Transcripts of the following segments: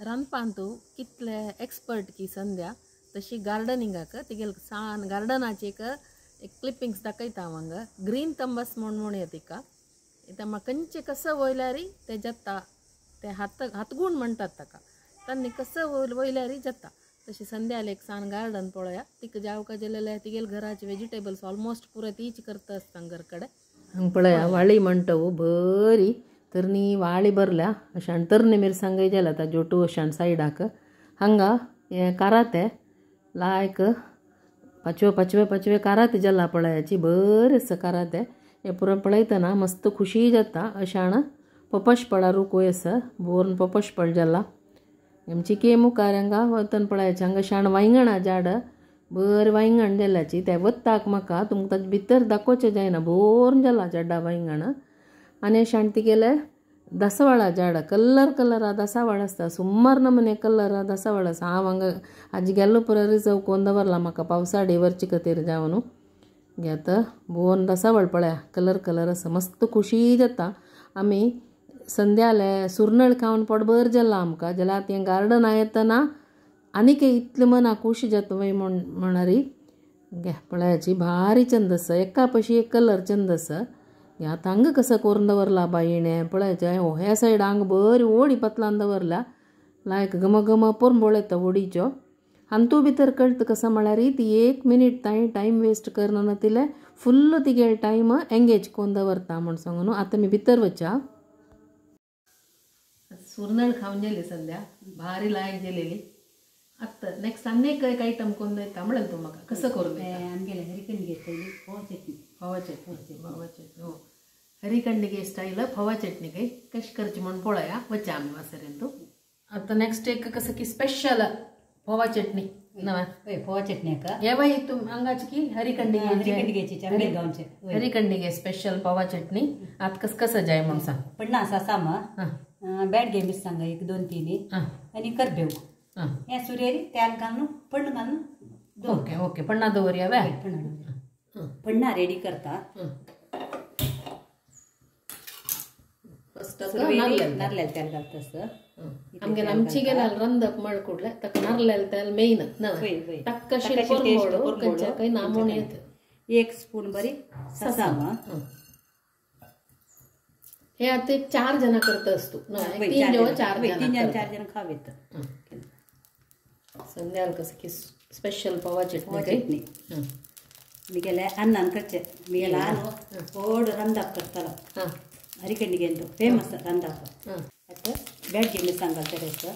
रांदपांत तूं कितले एक्सपर्ट की संध्या तशी गार्डनिंगाक तिगेल सान गार्डनाची एक क्लिपिंग्स दाखयता हांव हांगा. ग्रीन तंबस म्हूण म्हणया तिका. आतां खंयचे कसं वयल्यारी ते जाता, ते हात हातगूण म्हणटात ताका, तांणी कसं वयल्यारी जाता. तशी संध्याले एक सान गार्डन पळया. तिका जावका जालेले तिगेल घराचे वेजिटेबल्स ऑलमोस्ट पुरो तीच करता आसता घर कडेन. हांगा पळया वाळी म्हणटा बरी तरणी वाळी भरल्या अशान तरणी मिरसांगय जाल्या ताज्यो टू अशान सायडाक. हांगा हे काराते लायक पाचवे पाचवे पाचवे काराते जाला पळयाची, बरें आसा काराते. हे पुरो पळयतना मस्त खुशी जाता. अशान पपशपळा रुकूय आसा, बोर्न पपशपळ जाला. आमची के मुखार हांगा वतन पळयाचे हांगा शाण वांयगणा झाड बरें वांयगण जाल्याची. ते वत्ताक म्हाका तुमकां ताजे भितर दाखोवचें जायना, बोर्न जाला झाडां वांयगण. आनी अशान तिगेले दसवाळा झाड कलर कलर दसावळ आसता, सुमार नमुने कलर दसावळ आसा. हांव हांगा आजी गेल्लो पुरो रिजर्व कोन्न दवरला म्हाका पावसाडी वरचे खातीर जावन. घेता बोर्न दसावळ पळया कलर कलर आसा, मस्त खुशी जाता. आमी संध्याले सुरनळ खावन पोटभर जाला आमकां. जाल्यार आतां हें गार्डन येतना आनीक इतलें मनाक खुशी जाता वय म्हण म्हणारी. घे पळयाची भारी चंद आसा, एका पशी एक कलर चंद आसा. आतां हांगा कसो करून दवरला बाई हिणें पळयाचें. ह्या सायड हांगा बरी ओडी पतलान दवरल्या, लायक घम घम पोरंबोळ येता ओडीच्यो. हातूं भितर कळटा कसो म्हळ्यार ती एक मिनीट तांणी टायम वेस्ट करना तिले फुल्ल तिगेले टायम एंगेज करून दवरता म्हूण सांगून. आतां आमी भितर वच्या. सुरनळ खावन जाली संध्या, भारी लायक जालेली. आतां नेक्स्ट आनी एक आयटम करून दिता म्हणलें तूं म्हाका, कसो करून दिता? आमगेले हरिकंडिगे फोवा चटणी. फोवा चटणी, फोवा चटणी हो हरिकंडिगे स्टायल फोवा चटणी काय कशी करची म्हूण पळया. वच्या आमी वासरेन तूं. आतां नेक्स्ट एक कसं की स्पेशल फोवा चटणी नव्या. हय फोवा चटणी का हे बाई तूं हांगाची की हरिकंडिगे, हरिकंडिगेची आमगे गांवचे हरिकंडिगे स्पेशल फोवा चटणी. आतां कसं कसं जाय म्हूण सांग. पन्नास आसा मग बॅडगे मिरसांग एक दोन तीन आनी करबेव हे सुरेरी तेल घालून पण्ण घालून. ओके ओके पण्णा दवरया वे. पण्णा रेडी करता. नारलेल तेल घालता असं. आमगे आमची गेल्यार रंदप म्हळ कुडले ताका नारलेल तेल मेन तक्कशी कोरमोड खंयच्या नामोण येता. एक स्पून बरी ससामा. हे आता एक चार जण करता असतो, तीन जेव्हा चार तीन चार जण खावेत. संध्याल कसं की स्पेशल पवा चटणी. चटणी मी गेले अन्नान करचे. मी गेला गोड रंदाप करतालो हरिकंडिगे फेमस रंदाप. आता बॅडगे मिरसांग घालता तसं.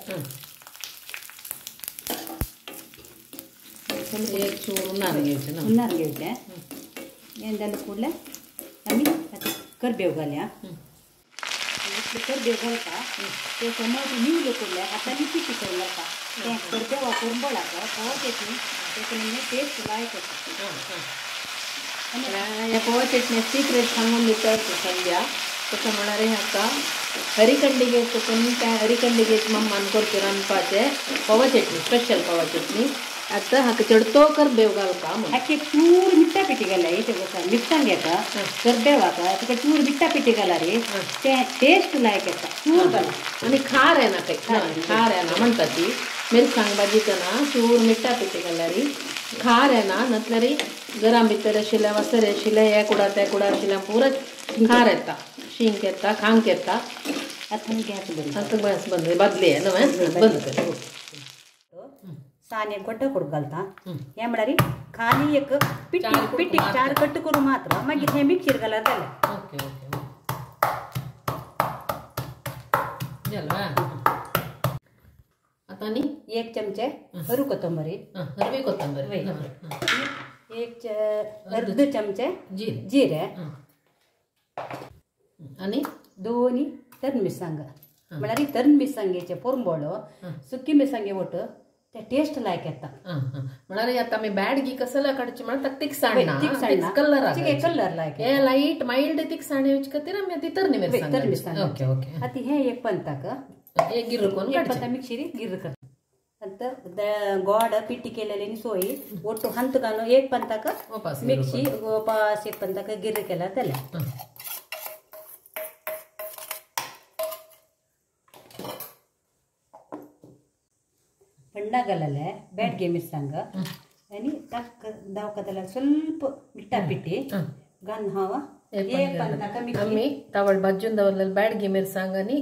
एक चूर उन्नार घेवचें, उन्नार घेवचें. हें जालें कुडलें आमी आतां करबेव घालया. करबेव घालता ते समज निवलो कुडले आतां आमी पिठी करून घालता. तें करबेवा कोरंबोळाक फोवा चटणी तेका निमणें टेस्ट लायक येता. आनी ह्या फोवा चटणी सिक्रेट सांगून दिता संध्या. तशें म्हळ्यार हाका हरिकंडिगे चुकून त्या हरिकंडिगेच मम्मान करची रांदपाचें फोवा चटणी स्पेशल फोवा चटणी. आतां हाका चडतो करबेव घालपा. हाका एक चूर मिठ्ठा पिठी घाल्या हेचे मिरसांग येता करबेवाक तुका चूर मिठ्ठा पिठी घाला रे तें टेस्ट लायक येता. चूर घाला आनी खार येना ते, खार येना म्हणटा ती मिरसांग भाजीतना चूर मिठ्ठा पिठी घाल्यार खार येना. नातल्यार घरा भितर आशिल्ल्या वासर आशिल्ल्या हे कुडा ते कुडा आशिल्ल्या पुरो खार येता, शिंक येता, खांक येता. आतां गॅस बंद. आतां गॅस बंद बदली न्हय बंद कर. सान एक गोड्डो करून घालता. हें म्हळ्यार खाली एक पिठी पिठी चार कट्ट करून मात्र मागीर हें मिक्सर घाल्यार जालें. ओके ओके जालें. आतां न्ही एक चमचे हरवी कोथंबरी, हरवी कोथंबरी, एक अर्द चमचे जिरे आनी दोन तरण मिरसांग. म्हळ्यार तरण मिरसांगेचे पोरंबोळो सुकी मिरसांगे वट ते टेस्ट लायक येता. म्हळ्यार आतां आमी बॅडगी कसला काडची म्हळ्यार ताका तिखसाण ना, कलर कलर लायक हे लायट मायल्ड तिखसाण येवचे खातीर आमी आतां तरणी मिरसांग. ओके ओके आतां हें एक पंताक एक गिर्र करून एक पंता मिक्सरी गिर्र करता. आतां गोड पिठी केलेली सोय ಒಟ್ಟು ಹಂತ घालून एक पंताक मिक्सी पास एक पंताक गिर्र केल्यार जालें. पंडा घालले ब्याडगे मिरसांग आनी ताक दावका ಸ್ವಲ್ಪ ಮಿಟ್ಟ ಪಿಟ್ಟಿ गन हवा आमी तावळ भाजून दवरलेले ब्याडगी मिरसांग आनी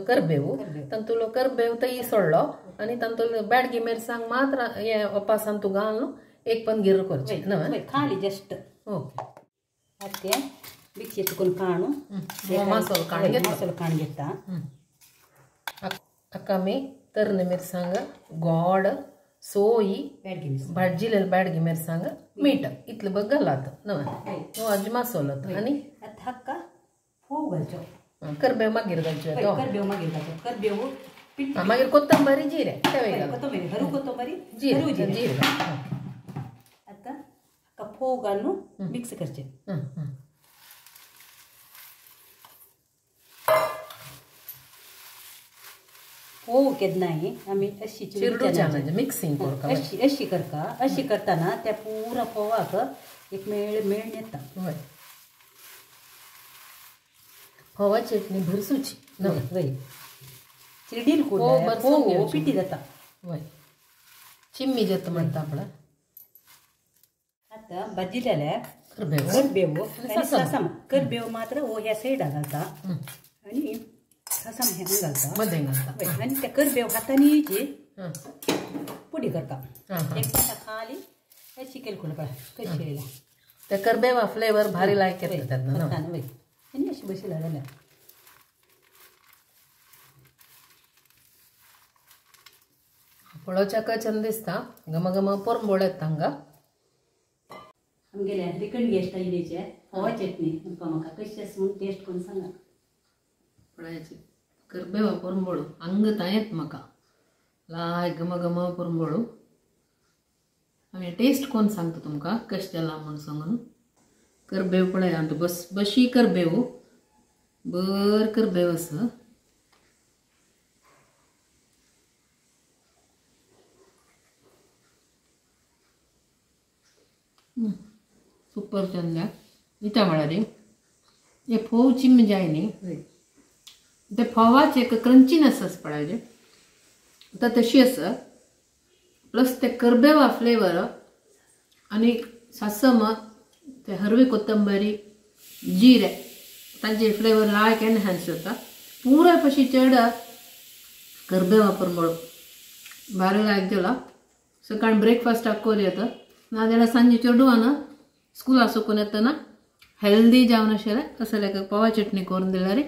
करबेव तांतुलो करबेव तो सोडलो आनी तांतुलो ब्याडगी मिरसांग मात्र हे उपासान तूं घालून एक पण गिर करचें न्हय खाली जस्ट ओके. आतां मिक्सी तुकून काणू मसालो काण घेता मसालो काण घेता. हाका आमी तरणे मिरसांग गोड सोयी भाजिलेले ब्याडगी मिरसांग मीठ इतले बघ घालात न्हय हो आजी मसालो आनी आतां हाका फोव घालचो करबेव मागीर घालचो करबेव मागीर घालचो करबेव पीठ मागीर कोथंबरी जिरे तेवूय घाल कोथंबरी हरू कोथंबरी जिरे जिरे. आतां हाका फोव घालून मिक्स करचें. फोव केन्नाय आमी अशी मिक्सिंग करता अशी अशी करता अशी करतना त्या पुरा फोवाक एक मेळ मेळ येता. हय फोवा चटणी भरसूची न्हय चिरडील फोव पिटी जाता. हय चिम्मी जाता म्हणटा आपणा. आतां भाजिलेले करबेव करबेव आनी सासम करबेव मात्र हो ह्या सायडा घालता आनी सासम हें घालता मदें घालता आनी त्या करबेव हातांनी पुडी करता एक पाटा खाली अशी केली पळय कशी येयला त्या करबेवा फ्लेवर भारी लायक येता न्हय आनी अशी बशिला जाल्यार पळोवच्याक चंद दिसता घमघम पोरंबोळ येता हांगा. आमगेले रिटर्न गेस्ट आयिल्ल्याचे फोवा चटणी तुमकां म्हाका कशी आसा म्हूण टेस्ट करून सांगा. पळयाची करबेवा पोरंबोळ अंग येत म्हाका लाय घमघम पोरंबोळ. आमी टेस्ट कोण सांगता तुमकां कशें जाला म्हूण सांगून. करबेव पळय आतां बस बशी करबेव बर करबेव आसा. सुपर चंदा इता म्हळ्यार हे फोव चिम जाय न्ही ते फोवाचे एक क्रंचीनेस आसा पळय आतां तशी आसा प्लस ते करबेवा फ्लेवर आनी सासम ते हरवी कोथंबरी जिरे तांचे फ्लेवर लायक एनहान्स जाता. पुराय पशी चड करबेवा परमळ भारी लायक जाला. सकाळी ब्रेकफास्टाक करूं येता नाजाल्यार सांजे चेडवान स्कुला सुकून येतना हेल्दी जावन आशिल्लें असलें पोवा चटणी करून दिल्यार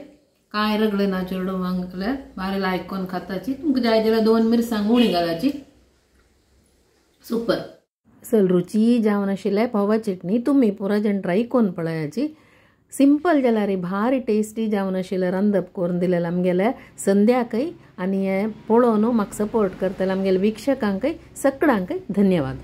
कांय रगडे ना चेडवांक भारी लायक करून खाताची. तुमकां जाय जाल्यार 2 मिरसांग उणी घालाची. सुपर असल रुची जावन आशिल्लें पोवा चटणी तुमी पुरा जण ट्राय करून पळयाची. सिंपल जाल्यार भारी टेस्टी जावन आशिल्लें रांदप करून दिलेलें आमगेले संध्याकय आनी हें पळोवन म्हाका सपोर्ट करतले आमगेले वीक्षकांकय सगळ्यांकय धन्यवाद.